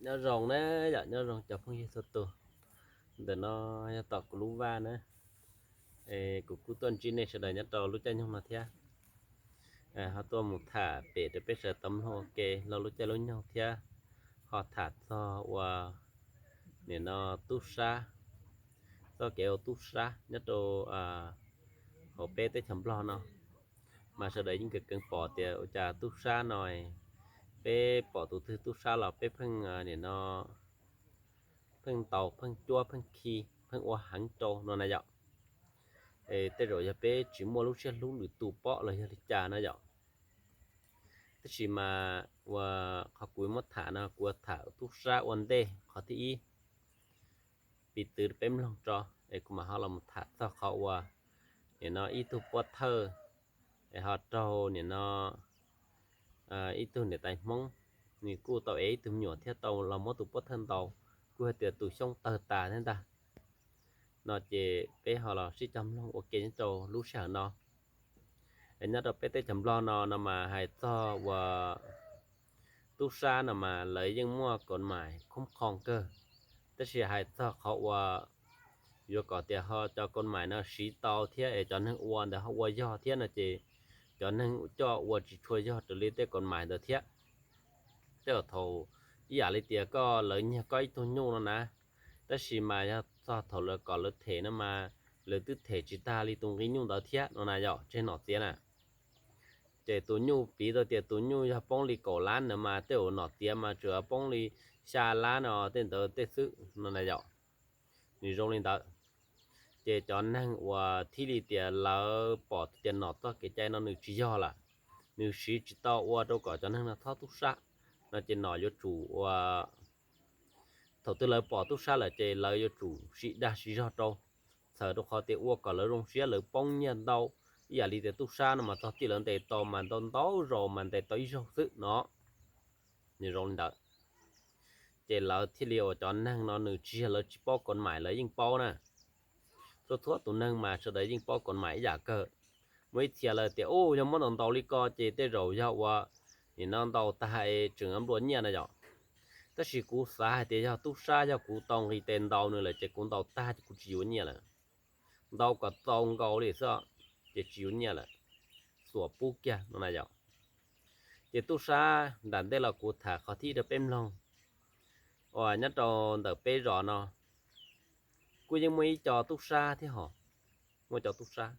Nyob zoo na yom, nyob zoo cov phooj ywg txhua tus. Ntawm no yog tom kuv lub vaj na. Kuv kuj tuaj ntsib nej sawv daws nyob rau lub caij nyoog no thiab. Ho tuaj mus tham pem rau peb sawv daws tau mloog ua ke lub caij lub nyoog thiab. Ho tham txog uas nim no tub sab, txoj kev ua tub sab nyob rau hauv peb teb chaws Nplog no, mas sawv daws yeej kawm keev pom tias ua cas tub sab no, peb pom tus twg tub sab los peb pheej nim no pheej ntaus pheej cuab pheej khi pheej ua heev rau no na yom. Tej zaum yog peb tsis muaj lub siab hlub lwm tus pom los yog li cas no yom. Tab sis mas ua qhov kuv muab tham no kuv tham tub sab ua ntej qhov thib ib, piv txwv peb mloog tso, es kuv mam ho los tham txog qhov uas nim no ib tug pov thawj es ho raug nim no ib tug niam tais Hmoob, nws kuj tau ev ib tug me nyuam thiab tau los muab tus pov thawj ntaus, kuj hais tias tus xyoob tawg tas thiab ntag. No ces peb ho los sib cog mloog ua ke nyob rau lub sij hawm no. Nyob rau peb teb chaws Nplog no no mas hais txog uas tub sab no mas lawv yeej muaj kaus mais khoob qhoo kawg, tab sis hais txog qhov uas yuav kom tias ho cov kaus mais no siv tau thiab es cov neeg ua ntawd ho ua yog thiab no ces cov neeg coj ua tsis tshua yog raws li tej kaus mais ntawd thiab. Tej thaum ib yam li tias koj lawv nyiag koj ib tug nyuj no na, tab sis mas yog txog thaum lawv kom lawv them no mas lawv twb them tsis tag li tus nqi nyuj ntawd thiab no na yom, tseg nom txiav na. Ces tus nyuj piv tau tias tus nyuj yog poob li kaum lab no mas tej zaum nom txiav mas tsuas poob li xya lab no tej ntawd tej xwb no na yom. Nws zoo li ntawd, ces cov neeg uas thiaj li tias lawv pom tias nom txoj kev cai no nws tsis yog lawm, nws siv tsis tau ua rau kom cov neeg no txhob tub sab no ces nom yuav tsum ua, thaum twg lawv pom tub sab lawm ces lawv yuav tsum sim dag sim zog rau, txhawm rau qhov tias ua kom lawv zoo siab lawv poob nyiaj ntau. Ib yam li tias tub sab no mas txog tij lawv ntes tau mas ntau ntau zaus mas ntes tau ib zaug xwb no. Nws zoo li ntawd, ces lawv thiaj li uas cov neeg no nws tsis yog lawv tsis paub kaus mais, lawv yeej paub na. Txhua txhua tus neeg mas sawv daws yeej paub kaus mais ib yam kawg. Muaj ib txhia lawv tias u yog muab ntaus ntaus li ko ces tej zaum yog ua nim no ntaus tag es tseem nplua nyiaj na yom. Tab sis kuv xav hais tias yog tub sab yog kuv tau nqis tes ntaus nws lawm ces kuv ntaus tag ces kuv tsis yuav nyiaj lawm. Ntaus kom txaus nkaus li xwb ces tsis yuav nyiaj lawm, xuas pub kiag no na yom. Ces tub sab nram ntej los kuv tham qhov thib rau peb mloog, uas nyob rau ntawm peb zos no kuj yeej muaj ib co tub sab thiab hos, muaj cov tub sab.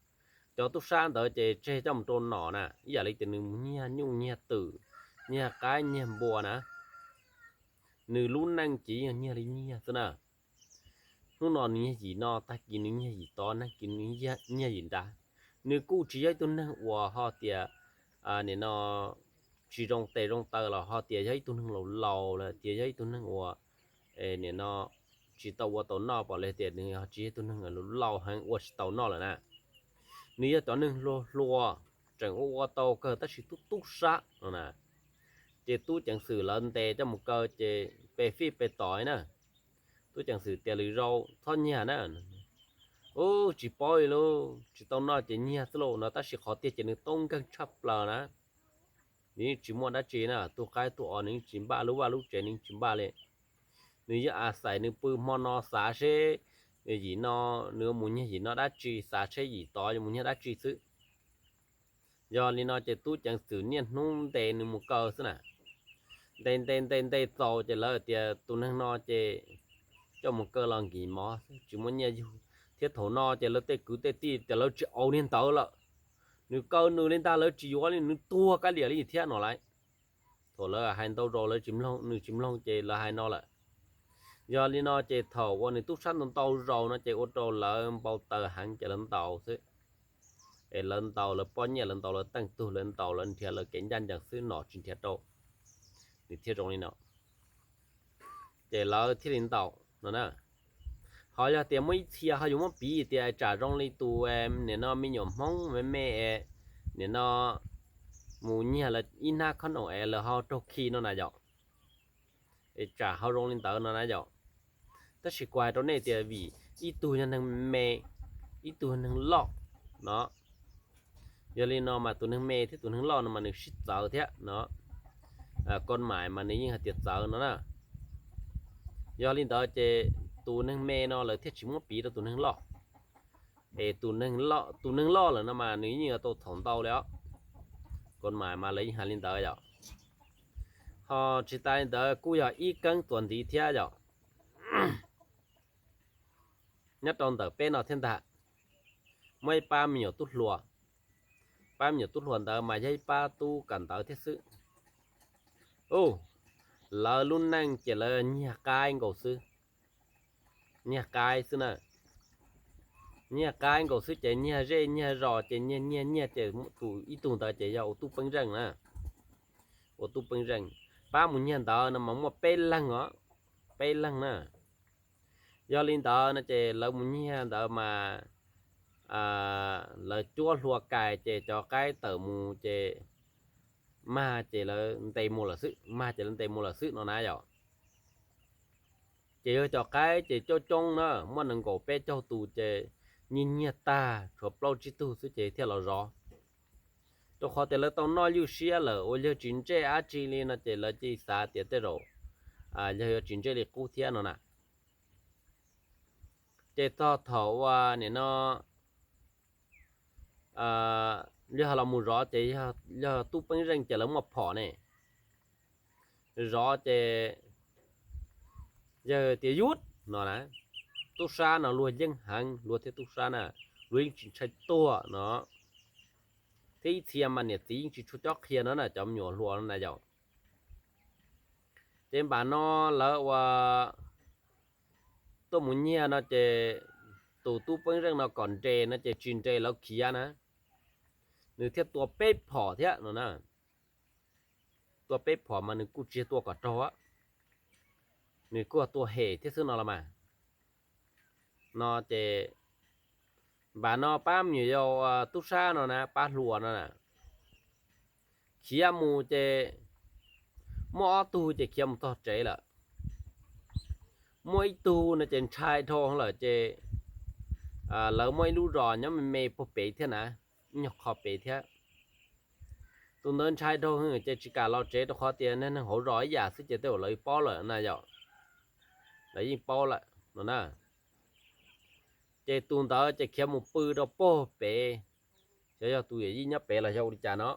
Cov tub sab ntawd ces tseg coj mus rau nom na, ib yam li tias nws mus nyiag nyuj nyiag twm, nyiag qaib nyiag npua na, nws lub neej ces yog nyiag li nyiag xwb na. Hnub no nws nyiag yim no, tag kis nws nyiag yim tod, nag kis nws nyiag yim nrad. Nws kuj tsis yog ib tug neeg uas ho tias nim no tsis zoo tes zoo taw los ho tias yog ib tug neeg laus laus los tias yog ib tug neeg uas nim no tsis tau ua tau noj, pom li tias nws tsis yog ib tug neeg laus heev ua tsis tau noj lawm na. Nws yog cov neeg hluas hluas, tseem ua ua tau kawg tab sis tub tub sab no na. Ces tub ceev xwm lawv ntes coj mus kaw ces pe fij pe tom na. Tub ceev xwm tias lwm zaus txhob nyiag na. U, tsis paub li lauj, tsis tau noj ces nyiag xwb lauj no, tab sis qhov tiag ces nws toob nkeeg tshaj plaws na. Nws yeej tsis muaj dab tsi na, tub qaib tub os nws yeej tsis npaj, lub vaj lub tsev nws yeej tsis npaj li. Nws yeej a xais nws pw hmo no xav seb yim no nws yuav mus nyiag yim no dab tsi, xav seb yim tod yuav mus nyiag dab tsi xwb. Yog li no ces tub ceev xwm niaj hnub ntes nws mus kaw xwb na. Ntes ntes ntes ntes txaus ces lawv tias tus neeg no ces coj mus kaw los nkim mov xwb tsis muaj nyiaj yug, thiab thaum no ces lawv tej kwv tej tij tias lawv tsis au niag ntawd lawm. Nws kaw nws li ntag, lawv tsis yuav li, nws tuag kab liam li thiab no lauj. Thaum lawv hais ntau zaus lawv tsis mloog, nws tsis mloog ces lawv hais no lawm. Yog li no ces thaum uas nws tub sab ntau ntau zaus no ces ua rau lawv npau taws heev ces lawv ntaus xwb. Es lawv ntaus lawv pob nyiaj, lawv ntaus lawv teej tug, lawv ntaus lawv nrhiav lawv kev ncaj ncees xwb, nom tsis nrhiav rau. Nws thiaj zoo li no. Ces lawv thiaj li ntaus no na. Ho yog tias muaj ib txhia ho yuav muab piv tias tsam zoo li tus nim no me nyuam Hmoob me me, nim no mus nyiag lawv ib hnab khob noom es lawv ho raug khi no na yom. Tsam ho zoo li ntawd no na yom. Tab sis kuv hais rau nej tias vim ib tug yog neeg me, ib tug yog neeg loj no. Yog li no mas tus neeg me thiab tus neeg loj no mas nws sib txawv thiab no. Koj mais mas nws yeej hais tias txawv no na. Yog li ntawd ces tus neeg me no lawv thiaj tsis muab piv rau tus neeg loj. Es tus neeg loj lawm no mas nws yeej yuav tau txhaum ntau li os. Koj mas mas lawv yeej hais li ntawd yom. Ho tsis tas li ntawd kuj yog ib keeb txuas ntxiv thiab yom. Nyob rau ntawm peb no thiab ntag, muaj ib pab me nyuam tub hluas. Pab me nyuam tub hluas ntawd mas yog ib pab tub kawm ntawv thiab xwb. Lawv lub neej ces lawv nyiag qaib nkaus xwb. Nyiag qaib xwb na. Nyiag qaib nkaus xwb ces nyiag zej nyiag zos ces nyiag nyiag nyiag ces tus ib tug ntawd ces yog ua tub peeb zeej na. Ua tub peeb zeej. Pab mus nyiag ntawd no mas muaj peb leeg os. Peb leeg na. Yog li ntawd no ces lawv mus nyiag ntawd mas lawv cuab hlua kais ces cov qaib tawm mus ces mag ces lawv ntes mus lawm xwb, mag ces lawv ntes mus lawm xwb no na yom. Ces yog cov qaib ces coob coob na, muaj nees nkaum peb caug tus ces nyiag nyiag tag tshuav plaub tsib tug xwb ces thiaj los zov. Rau qhov tias lawv tau noj ywj siab lawm uas yawg tsis ntsej dab tsi li no ces lawv cia li xav tias tej zaum yawg yuav tsis ntsej li qub thiab no na. Ces txog thaum uas nim no yawg los mus zov ces yog tub peeb zeej ces lawv muaj phom ne. Zov ces yawg tias yus no na, tub sab no luag yeej heev, luag thiab tub sab na, luag yeej tsis ntshai tuag no. Thiab ib txhia mas niam txiv yeej tsis tshua cob qhia no na, cov me nyuam hluas no na yom. Ces npam no lawv uas tuaj mus nyiag no ces tus tub peeb zeej no kom nres no ces tsis nres lawv khiav na. Nws thiaj tua peb phom thiab no na. Tua peb phom mas nws kuj tsis tua kom raug, nws kuj tua hem thiab xwb no los mas. No ces npam no pab me nyuam yaus tub sab no na, pab hluas no na, khiav mus ces muaj ob tug ces khiav mus txog tsev lawm. Muaj ib tug no ces ntshai dhau lawm ces lawv muaj ib lub zos nyob me me puag pem thiab na, ib nyuag qho pem thiab. Tus ntawd ntshai dhau ces tsis kam los tsev rau qhov tias neeg hauv zos ib yam xwb ces tej zaum lawv paub lawm na yom. Lawv yeej paub lawm no na. Ces tus ntawd ces khiav mus pw rau puag pem, xyov yog tus yawm yij nyob pem los yog ua li cas no,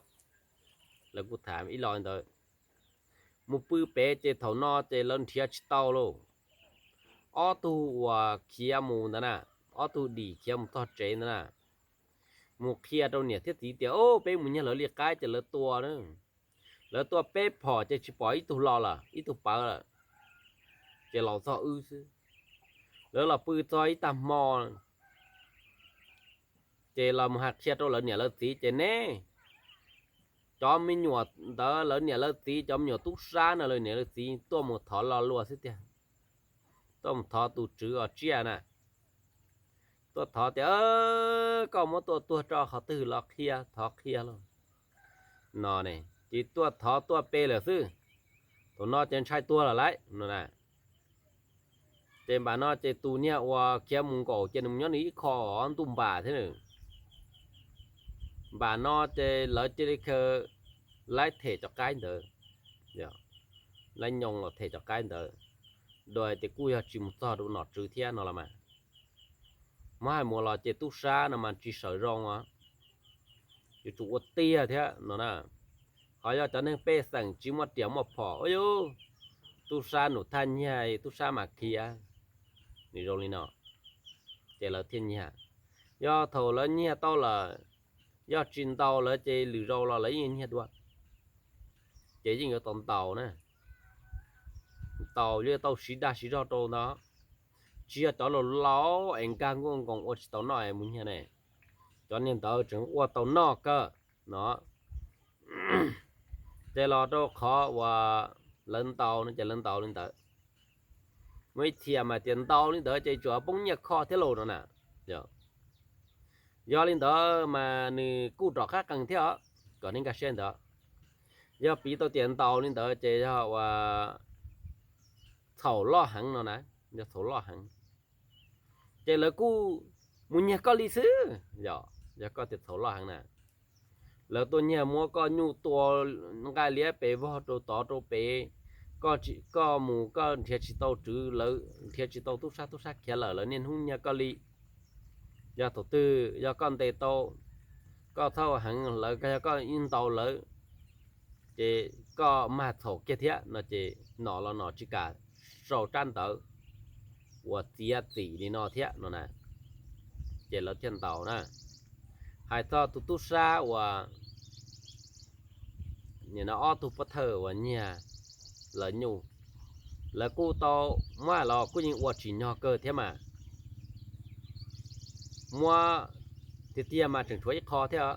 lawv kuj tham ib lo ntawd. Mus pw pem ces thaum no ces lawv nrhiav tsis tau lauj. Ob tug uas khiav mus ntawd na, ob tug dim khiav mus txog tsev ntawd na, mus qhia rau niam thiab txiv tias, o, peb mus nyiag lawv li qaib ces lawv tua na. Lawv tua peb phom ces tsis pom ib tug los lawm, ib tug pawv lawm, ces los txog wb xwb. Lawv los pw txog ib tag hmo ces los mus hais qhia rau lawv niam lawv txiv ces ne, cov me nyuam ntawd lawv niam lawv txiv, cov me nyuam tub sab no lawv niam lawv txiv tuaj mus thov lo lua xwb tiag. Tuaj mus thov tus tswv os tsiaj na, tuaj thov tias, koj muab tua tuag rau qhov twg los qhia, thov qhia lauj no ne. Ces tuaj thov tuaj pe lawm xwb, thaum no ces ntshai tuag lawm lauj no na. Ces npam no ces tus niag uas khiav mus nkaum ces nws mus nyob nws ib qho ntuj npam thiab nws. Npam no ces lawv cia li khaws laib them cov qaib ntawd, laib nyoo los them cov qaib ntawd, dua hais tias kuj yog tsis mus txog rau nom tswv thiab no los mas. Muab hais mus los ces tub sab no mas tsis sawv zoo os, yuav tsum ua tiag thiab no na. Ho yog cov neeg pej xeem tsis muaj riam muaj phom, ua yus tub sab num thaj nyiag tub sab mas khiav, nws zoo li no, ces lawv thiaj nyiag. Yog thaum lawv nyiag tau lawm, yog tsis ntaus lawv ces lwm zaus los lawv yeej nyiag dua, ces yeej yuav tau ntaus na. Ntaus yuav tau siv dag siv zog rau ntawd, tsis yog cov laus laus es nkag nkuaj nkoos ua tsis tau noj es mus nyiag ne. Cov niag ntawd tseem ua tau noj kawg no. Ces los rau qhov uas lawv ntaus no ces lawv ntaus li ntawd. Muaj ib txhia mas tias ntaus li ntawd ces tsuas poob nyiaj kho thiab lauj no na. Yog li ntawd mas nws kuj rov qab qees thiab os, kom nej nkag siab ntawd. Yog piv tau tias ntaus li ntawd ces yog ua txhaum loj heev no na, yog txhaum loj heev. Ces lawv kuj mus nyiag koj li xwb, yog koj tias txhaum loj heev na, lawv tuaj nyiag muab koj nyuj tua nqaij liab pes vog rau tod rau pem, koj mus koj nrhiav tsis tau tswv lawv, nrhiav tsis tau tub sab, tub sab khiav lawm, lawv niaj hnub nyiag koj li. Yog thaum twg yog koj ntes tau, koj thauj heev lawv, yog koj ib ntaus lawv, ces koj mag txhaum kiag thiab no ces nom los nom tsis kam sau tsab ntawv uas txiav txim li no thiab no na. Ces lawv thiaj ntaus na. Hais txog tus tub sab uas ob tug pov thawj uas nyiag lawv nyuj, lawv kuj tau muab los kuj yeej ua tsim nyog kawg thiab mas. Muab tiag tiag mas tseem tshuav ib qho thiab,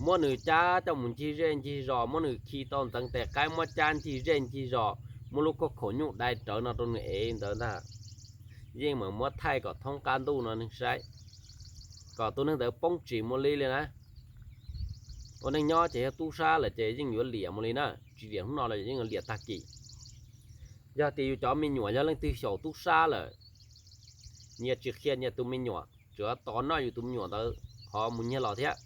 muab nws cab coj mus ncig zej ncig zos, muab nws khi tau ntxeev tes qaib, muab cab ncig zej ncig zos, muab lub khob khaum nyuj dai rawv no rau nws ev ntawd ntag. Yeej mas muab thaij kom thoob qab ntuj no neeg saib, kom tus neeg ntawd poob tsim mus li li na. Ua neej nyob ces yog tub sab lawm ces yeej yuav liam mus li na, tsis liam hnub no los yeej yuav liam tag kis. Yog tias yus cov me nyuam yog leej twg xyaum tub sab lawm, nyias tsis qhia nyias tus me nyuam, tsuas tos noj yus tus me nyuam ntawd ho mus nyiag los thiab.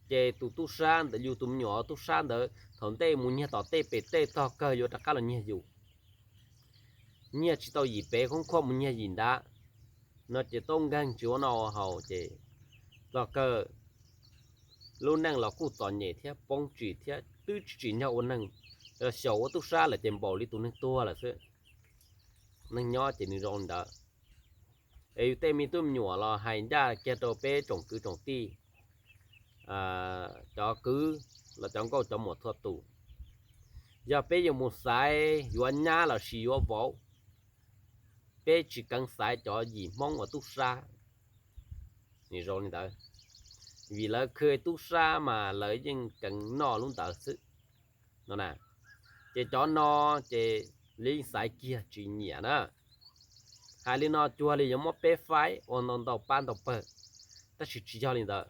Ces tus tub sab ntawd, yus tus me nyuam tub sab ntawd thaum ntej mus nyiag tom tej pem tej tog kawg yuav rov qab los nyiag yus. Nyiag tsis tau yim pem khoob khuaj mus nyiag yim nrad no ces tub nkeeg tsis ua noj ua haus ces tog kawg lub neej los kuj txom nyem thiab poob tsim thiab twb tsis tsim nyog ua neeg, xyaum ua tub sab lawm ces npaum li tus neeg tuag lawm xwb. Neeg nyob ces nws zoo li ntawd. Es yus tej me tub me nyuam los hais ncaj kiag rau peb tsoom kwv tsoom tij, cov kwv los cov nkauj cov muam txhua tus, yog peb yuav mus xaiv yuav nyab los sis yuav vauv, peb tsis keev xaiv cov yim Hmoob uas tub sab. Nws zoo li ntawd, vim lawv khw tub sab mas lawv yeej keev noj lub ntawd xwb no na. Ces cov no ces yeej xaiv kiag tsis nyiam na. Hais li no cuag li yuav muab peb faib ua ntau ntau pab ntau pawg, tab sis tsis yog li ntawd.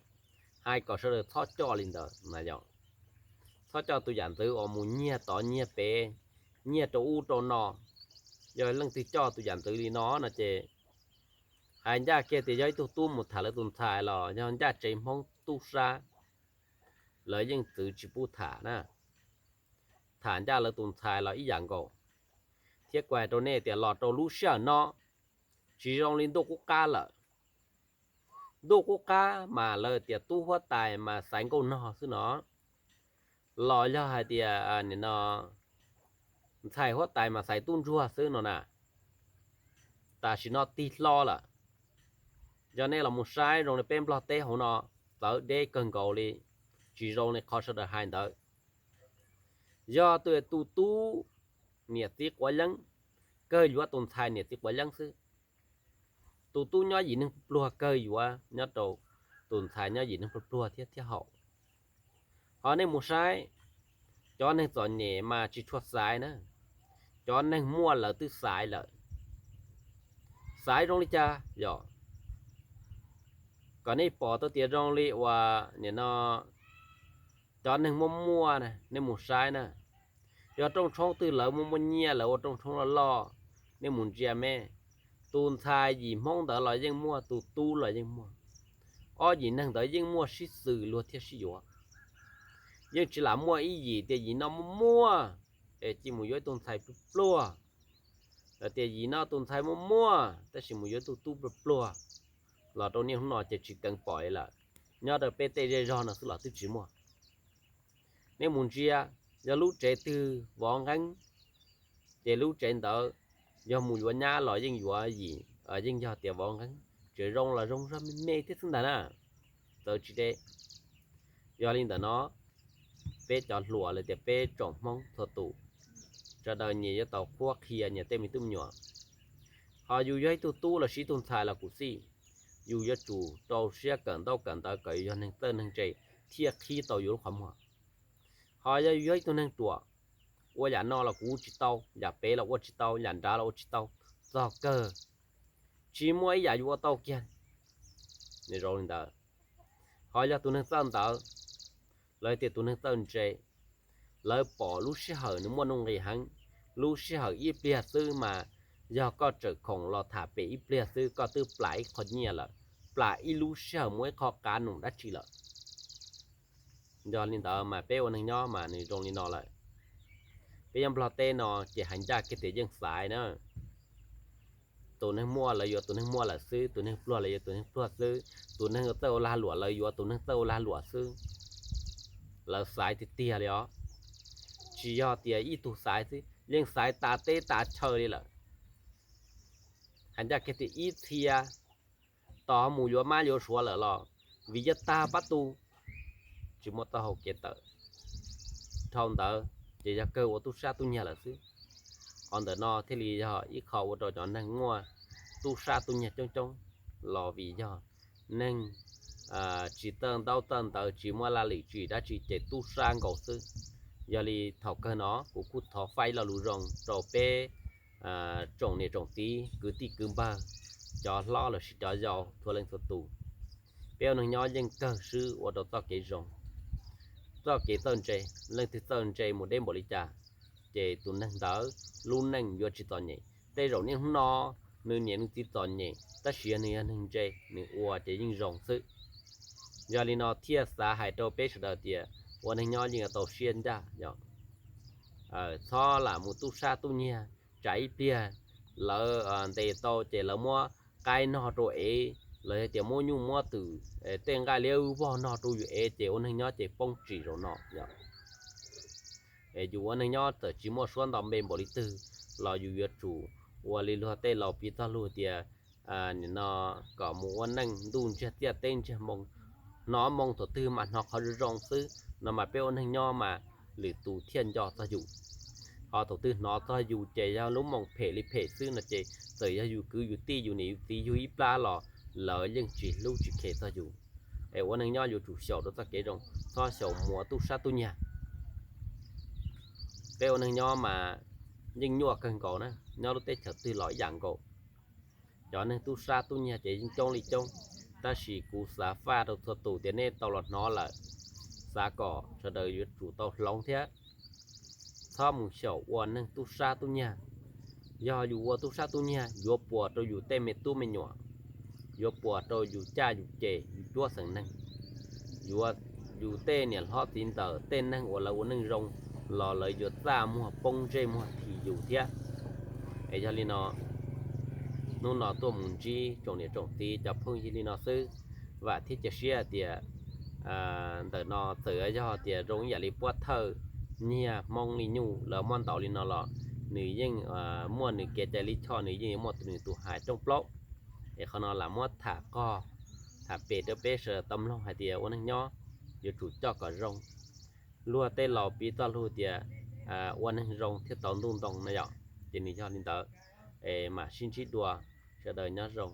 Hais kom sawv daws txhob coj li ntawd na yom. Txhob coj tus yam ntxwv uas mus nyiag tod nyiag pem, nyiag rau ub rau no. Yog leej twg coj tus yam ntxwv li no no ces hais ncaj kiag tias yog ib tug tub mus tham lawv tus ntxhais los yog ncaj tsev Hmoob tub sab, lawv yeej txwv tsis pub tham na. Tham ncaj lawv tus ntxhais los ib yam nkaus. Thiab kuv hais rau nej tias los rau lub sij hawm no tsis zoo li ntuj qub qab lawm. Ntuj qub qab mas lawv tias tub huab tais mas xaiv nkauj nog xwb no, los yog hais tias nim no ntxhais huab tais mas xaiv tub ntsuag xwb no na. Tam sim no tig hlo lawm. Yog nej los mus saib zoo li peb Nplog teb hauv no txawv deb kawg nkaus li, tsis zoo li qhov sawv daws hais ntawd. Yog tus, tus tub niam txiv quav yeeb, kawg yuav tus ntxhais niam txiv quav yeeb xwb. Tus tub nyob yim neeg pluag kawg yuav nyob rau tus ntxhais nyob yim neeg pluag pluag thiab thiab haum. Ho nej mus saib, cov neeg txom nyem mas tsis tshua xaiv na, cov neeg muaj lawv twb xaiv lawm. Xaiv zoo li cas yom? Kom nej pom tau tias zoo li uas nim no cov neeg muaj muaj na, nej mus saib na, yog rooj tshoob twg lawv muaj muaj nyiaj lawv ua rooj tshoob loj loj, nej mus ntsia me, tus ntxhais yim Hmoob ntawd los yeej muaj, tus tub los yeej muaj. Ob yim neeg ntawd yeej muaj sib xws luag thiaj sib yuav. Yeej tsis lam muaj ib yim tias yim no muaj muaj es cia mus yuav ib tug ntxhais pluag pluag, los tias yim no tus ntxhais muaj muaj tab sis mus yuav ib tug tub pluag pluag. Los rau niaj hnub no ces tsis keev pom li lawm, nyob rau peb tej zej zog no xwb los twb tsis muaj. Nej mus ntsia, yog lub tsev twg vov nqeeb, ces lub tsev ntawd yog mus yuav nyab los yeej yuav yim, yeej yog tias vov nqeeb, tseem zoo los zoo zog me me thiab xwb ntag na, txawv tsis deb. Yog li ntawm no, peb cov hluas los tias peb tsoom Hmoob txhua tus, sawv daws nyias yuav tau qhuab qhia nyias tej me tub me nyuam. Ho yus yog ib tug tub los sis ib tug ntxhais los kuj xij, yus yuav tsum rau siab kawm ntaub kawm ntawv kom yus yog neeg txawj neeg ntse thiaj qhib tau yus lub qhov muag. Ho yog yus yog ib tug neeg ruam, ua yam no los kuv ua tsis tau, yam pem los ua tsis tau, yam nrad los ua tsis tau, txog kawg tsis muaj ib yam yus ua tau kiag. Nws zoo li ntawd. Ho yog tus neeg txawj ntawv, lawv tias tus neeg txawj ntse, lawv pom lub sij hawm nws muaj nuj nqis heev, lub sij hawm ib pliag xwb mas yog koj tsawm khoom los tham pem ib pliag xwb koj twb plam ib qho nyiaj lawm, plam ib lub sij hawm muaj ib qho qav num dab tsi lawm. Yog li ntawd mas peb ua neeg nyob mas nws zoo li no lawm. Peb nyob Nplog teb no ces hais ncaj kiag tias yeej xaiv na. Tus neeg muaj lawv yuav tus neeg muaj lawm xwb, tus neeg pluag lawv yuav tus neeg pluag xwb, tus neeg txawj ua lag luam lawv yuav tus neeg txawj ua lag luam xwb. Lawv xaiv tiag tiag li os. Tsis yog tias ib tug xaiv xwb, yeej xaiv tas teb tas chaw li lawm. Hais ncaj kiag tias ib txhia tos mus yuav mab yuav suav lawm los vim yog tag pab tu, tsis muaj taub hau kev tawm. Dhau ntawd ces yog kawg ua tub sab tub nyiag lawm xwb. Qhov ntawm no thiaj li yog ib qho ua rau cov neeg muaj tub sab tub nyiag coob coob los vim yog neeg tsis txawj ntaub txawj ntawv, tsis muaj laj lim tsis dab tsi ces tub sab nkaus xwb. Yog li thaum kawg no kuv kuj thov faib lo lus zoo rau peb tsoom niam tsoom txiv kwv tij kwv npawg, cov hlob los sis cov yau txhua leej txhua tus. Peb ua neeg nyob yeej kawg swb ua rau txoj kev zoo, txoj kev txawj ntse. Leej twg txawj ntse mus deb npaum li cas ces tus neeg ntawd lub neej yuav tsis txom nyem. Tej zaum niaj hnub no nws niam nws txiv txom nyem tab sis yog nws yog neeg ntse nws ua ces yeej zoo xwb. Yog li no thiaj xav hais rau peb sawv daws tias ua neeg nyob yeej yuav tau siab ncaj yom. Txhob lam mus tub sab tub nyiag, tsam ib pliag lawv ntes tau ces lawv muab qaib nog rau ev los yog tias muab nyuj muab twm, tej nqaij liab vog nog rau yus ev ces ua neeg nyob ces poob tsim zaum no yom. Yus ua neeg nyob txawm tsis muaj suab nto npe npaum li twg los yus yuav tsum ua li luag tej laus piv txoj lus tias nim no kom mus ua neej ntuj ntsiag txiaj teb ntsiag moo, hnov moo thaum twg mas hnov qhov zoo zoo xwb no mas peb ua neeg nyob mas lwm tus thiaj nco txog yus. Ho thaum twg hnov txog yus ces yog lub moo phem li phem xwb no ces txawm yog yus kwv yus tij yus niam yus txiv yug ib plab los lawv yeej tsis hlub tsis khe txog yus. Es ua neeg nyob yuav tsum xyaum rau txoj kev zoo, txhob xyaum mus ua tub sab tub nyiag. Peb ua neeg nyob mas yeej nyuaj kawg nkaus na, nyob lub teb chaws twg los ib yam nkaus. Cov neeg tub sab tub nyiag ces yeej coob li coob, tab sis kuv xav faj rau txhua tus tias nej tau los hnov lawm, xav kom sawv daws yuav tsum tau hloov thiab. Txhob mus xyaum ua neeg tub sab tub nyiag. Yog yus ua tub sab tub nyiag yuav puas rau yus tej me tub me nyuam, yuav puas rau yus caj yus ces yus cuab xeem neeg, yuav, yus tej niam hlob txiv ntawm tej neeg uas lawv ua neej zoo los lawv yuav txaj muag poob ntsej muag thi yus thiab. Es yog li no, hnub no tuaj mus ntsib tsoom niam tsoom txiv cov phooj ywg li no xwb, vam thiab cia siab hais tias ntawm no txawm yog tias zoo ib yam li puab thawj nyiag hmoob li nyuj lawv muab ntaus li no los nws yeej muaj nws kev cai lij choj, nws yeej yuav muaj nws tus haiv rooj plaub. Es qhov no lam muab tham qog tham pem rau peb sawv daws tau mloog hais tias ua neeg nyob yuav tsum coj kom zoo. Luag tej laus piv txoj lus tias ua neeg zoo thiaj tau ntuj ntoo na yom, ces nws yog li ntawd. Es mam sib ntsib dua, sawv daws nyob zoo.